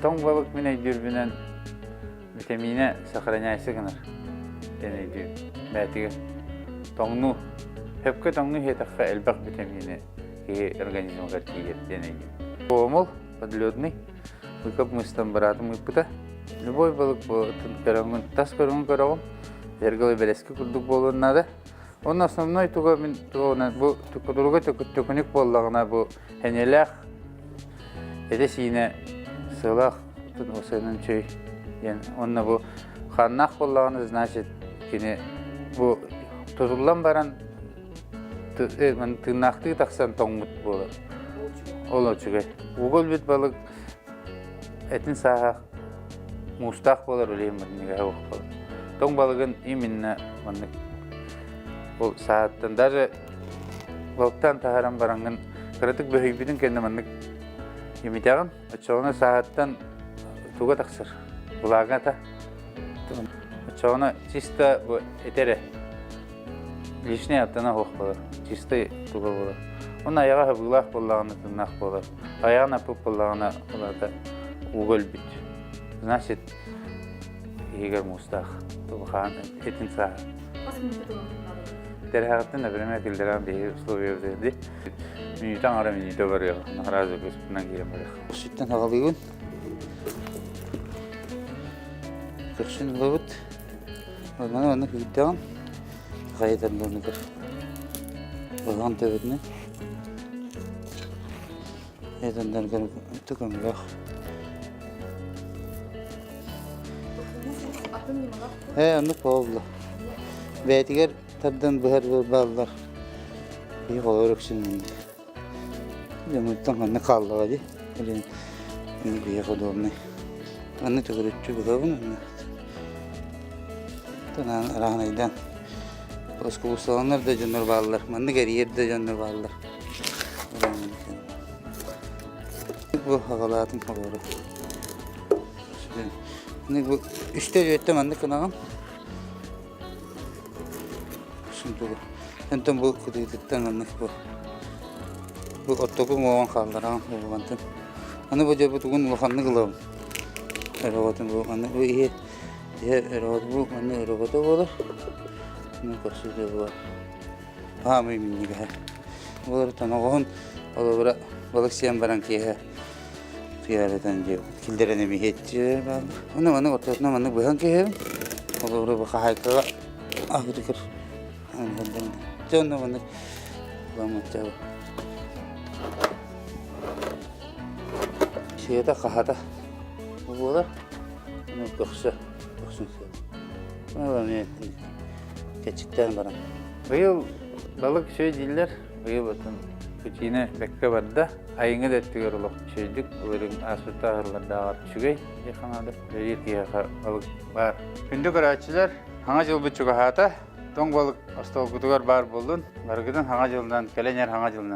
Тоҥ балык мин өйдүүрбүнэн витаминэ сохраняйся гынар диэн өйдүүр. Бээтигэр тоҥнуу. Хөпкө тоҥнуу иһиэтэххэ элбэх витамины киһи организмыгар тиийэр диэн өйдүүр. Комул подледный Быкап мыстан быраатым ыыппыта. Любой балык көрөҥҥүн, тас көрүҥүн көрөҕүн. Эргэл бэлэски курдук буолуон наада. Онно основной туга мин тугунан бу кутуруга төкүнүк буоллаҕына бу эниэлээх этэ-сиинэ сыалаах сыанан чөй диэн уонна бу хааннаах буоллаҕына значит кини бу тутуллан баран тыыннаахтыы тахсан тоҥмут буолар. Ол үчүгэй. Ууга өлбүт балык этин сааһа муустаах буолар үлэһин манныга суох буолар. Тоҥ балыгын именно маннык ол саһаттан даже балыктаан таһааран бараҥҥын кыратык бөһүйбүтүн кэннэ маннык имитэҕин оччоҕуна саһаттан туга тахсар влага оччоҕуна чисто бу этэрэ лишний аттана суох буолар чисто туга буолар уонна айаҕа хабыылаах буоллаҕына тыыннаах буолар айаҕын аппыт буоллаҕына ол аата ууга өлбүт значит иһигэр муустаах хаан этин сааһа Тэрһэҕиттэн например киллэрэн биһиги условиябытыгар дии мүнүүтэ аҥара мүнүүтэ барыаҕа сразу көспүнэн киирэн барыах Сүттэн хаҕалыыбын Көхсүн ылабыт Маны манна күүрдэҕин хайытарбыныгар быһаҕын төбөтүнэн этэннэргэр көмөлөөх Ээ оннук буолла. Бэйэтигэр тардан быһар бааллар. Киһи холобур үксүн Дьомуттан ханна хааллаҕа дии. Илин биһиэхэ удобнай. Аны төгүрүччү быһабын онно. Танаан араанайдан оскуолаланар да дьоннор бааллар, маннык эрийэр да дьоннор бааллар. Бу хаҕалаатын холоро. Бу үстэ үөттэ маннык гынаҕын. Сунтугу. Онтон бу кытыытыттан маннык бу бу оттоку уҥуоҕун хааллараҕын улахантан. Аны бу дьэ бу тугун улаханнык ылабын. Өрөҕөтүн бу маннык бу иһи иһэ өрөҕөт бу манна өрөҕөтө буолар. Мин көрсүтэ буолар. Аамый минньигэһэ. Буолар тоноҕоһун холобура балык сиэн баран киэһэ Киэрэтэн дьиэ киллэрэн эмиһиэччи бааллар. Ону маннык ортотунан маннык быһан киһэбин. Холобура бу хаһаайкаҕа аһытыгар Дьэ онно маннык ламмачча Сиэтэ хаһата бу буолар. Ону көхсө, көхсүн сиэтэ. Ону эмиэ кэчиктээн баран. Быйыл балык үчүгэй дииллэр. Быйыл отун путина бэккэ барда. Айыҥҥы да өттүгэр олох үчүгэйдик былырыын ааспыттаах ырлардааҕар үчүгэй дии санаатым. Үлэлиир киһиэхэ балык баар. Күндү көрөөччүлэр, Саҥа дьылбыт чугаһаата. Тоҥ балык остуолгутугар баар буоллун. Барыгытын Саҥа дьылынан, кэлэн иһэр Саҥа дьылынан.